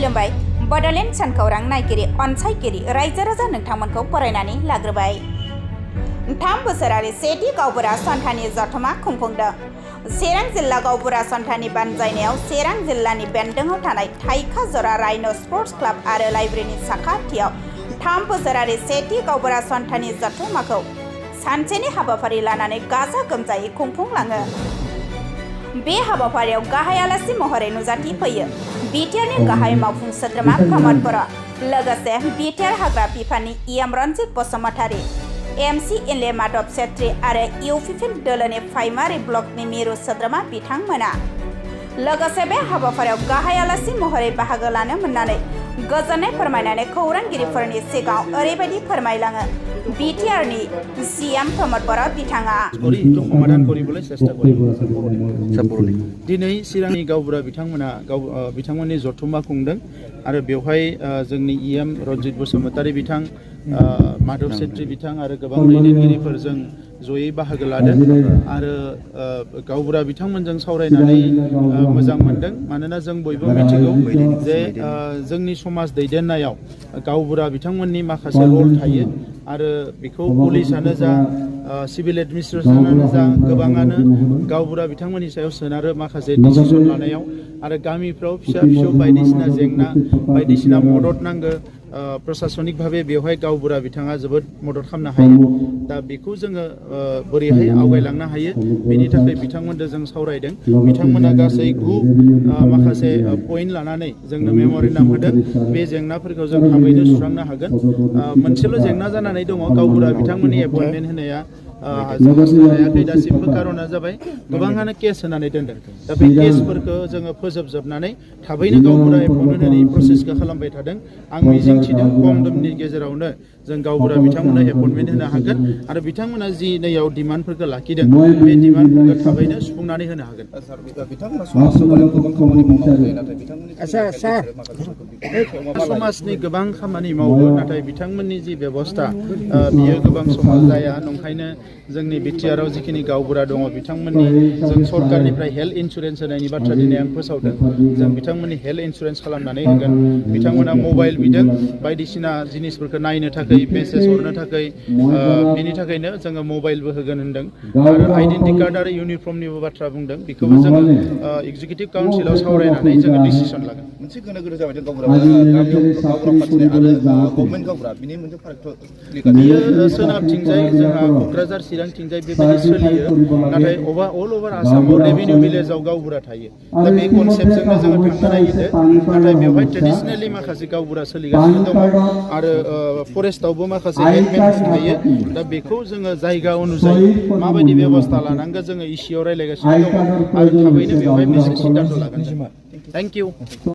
खुलुमबाय बड'लेण्ड सानखौरां नायगिरि अनसायगिरि रायजो राजा नोंथांमोनखौ बरायनानै लाग्रोबाय। 3 बोसोरारि सेथि गावबुरा सन्थानि जथुमा खुंफुंदों। चिरां जिल्ला गावबुरा सन्थानि बानजायनायाव चिरां जिल्लानि बेन्दोङाव थानाय थाइखाजरा राइन' स्पर्ट्स क्लाब आरो लाइब्रेरिनि साखाथियाव 3 बोसोरारि सेथि गावबुरा सन्थानि जथुमाखौ सानसेनि हाबाफारि लानानै गाजा गोमजायै खुंफुंलाङो। बे हाबाफारियाव गाहाय आलासि महरै नुजाथिफैयो बिटिआरनि गाहाय मावफुं सोद्रोमा प्रमद बर', लोगोसे बिटिआर हाग्रा बिफाननि इएम रन्जित बसुमतारी, MCLA माधव छेत्री आरो UPPL दोलोनि प्राइमारि ब्लकनि मिरु सोद्रोमा बिथांमोना। लोगोसे बे हाबाफारियाव गाहाय आलासि महरै बाहागो लानो मोननानै गोजोननाय फोरमायनानै खौरांगिरिफोरनि सिगाङाव ओरैबायदि फोरमायलाङो बिटिआरनि CM प्रमद बर' बिथाङा। समाधान কৰিবলৈ চেষ্টা কৰিম। दिनै चिरांनि गावबुरा बिथांमोननि जथुमा खुंदों आरो बेवहाय जोंनि EM रन्जित बसुमतारी बिथां, माधव छेत्री बिथां आरो गोबां दैदेनगिरिफोरजों जयै बाहागो लादों आरो गावबुरा बिथांमोनजों सावरायनानै मोजां मोनदों। मानोना जों बयबो मिथिगौ जे जोंनि समाज दैदेननायाव गावबुरा बिथांमोननि माखासे रल थायो आरो बेखौ पुलिसानो जा सिभिल एडमिनिस्ट्रेसनानो जा गोबाङानो गावबुरा बिथांमोननि सायाव सोनारो माखासे डिसिसन लानायाव आरो गामिफ्राव फिसा फिसौ बायदिसिना जेंना बायदिसिना मदद नांगौ प्रशासनिक भावे बेवहाय गावबुरा बिथाङा जोबोद मदद खालामनो हायो। दा बेखौ जोङो बोरैहाय आवगायलांनो हायो बेनि थाखाय बिथांमोनजों जों सावरायदों। बिथांमोना गासै 9 माखासे पइन्ट लानानै जोंनो मेम'रेन्डाम होदों। बे जेंनाफोरखौ जों थाबैनो सुस्रांनो हागोन। मोनसेल' जेंना जानानै दङ गावबुरा बिथांमोननि एपइन्टमेन्ट होनाया हायाखै दासिमबो। कारना जाबाय गोबाङानो केस होनानै दोनदों। दा बे केसफोरखौ जोङो फोजोबजोबनानै थाबैनो गावबुरा एपइन्टमेन्ट होनायनि प्रसेसखौ खालामबाय थादों। आं मिजिंथिदों खम समनि गेजेरावनो जों गावबुरा बिथांमोननो एपइन्टमेन्ट होनो हागोन आरो बिथांमोना जि नैयाव डिमान्डफोरखौ लाखिदों बे डिमान्डफोरखौ थाबैनो सुफुंनानै होनो हागोन। समाजनि गोबां खामानि मावो, नाथाय बिथांमोननि जि बेबस्था बियो गोबां समाव जाया। नंखायनो जोंनि बिटिआरआव जिखिनि गावबुरा दङ बिथांमोननि जों सरकारनिफ्राय हेल्थ इन्सुरेन्स होनायनि बाथ्रा दिनै आं फोसावदों। जों बिथांमोननि हेल्थ इन्सुरेन्स खालामनानै होगोन। बिथांमोना मबाइल बिदों बायदिसिना जिनिसफोरखौ नायनो थाखाय, मेसेज हरनो थाखाय, बेनि थाखायनो जोङो मबाइलबो होगोन होनदों आरो आइडेन्टि कार्ड आरो इउनिफर्मनिबो बाथ्रा बुंदों। बेखौबो जोङो एग्जिकिउटिभ काउन्सिलाव सावरायनानै जोङो डिसिसन लागोन। मोनसे गोनो गोथो जाबाय गावबुरा फार्टिनाय आरो गभर्नमेन्ट गावबुरा बिनि मोनसे फारागथ' बियो सोनाबथिंजाय जोंहा क'क्राझार चिरांथिंजाय बेबायदि सोलियो, नाथाय अल अभार आसामाव रेभिनिउ भिलेजाव गावबुरा थायो। दा बे कनसेप्टजोंनो जोङो थांनो नागिरदों, नाथाय बेवहाय ट्रेडिसनेलि माखासे गावबुरा सोलिगासिनो दङ आरो फरेस्टआवबो माखासे हेडमेनफोर थायो। दा बेखौ जोङो जायगा अनुजायै माबायदि बेबस्था लानांगौ जोङो इसिआव रायज्लायगासिनो दङ आरो थाबैनो बेवहाय मोनसे सिद्धान्त लागोन। Thank you.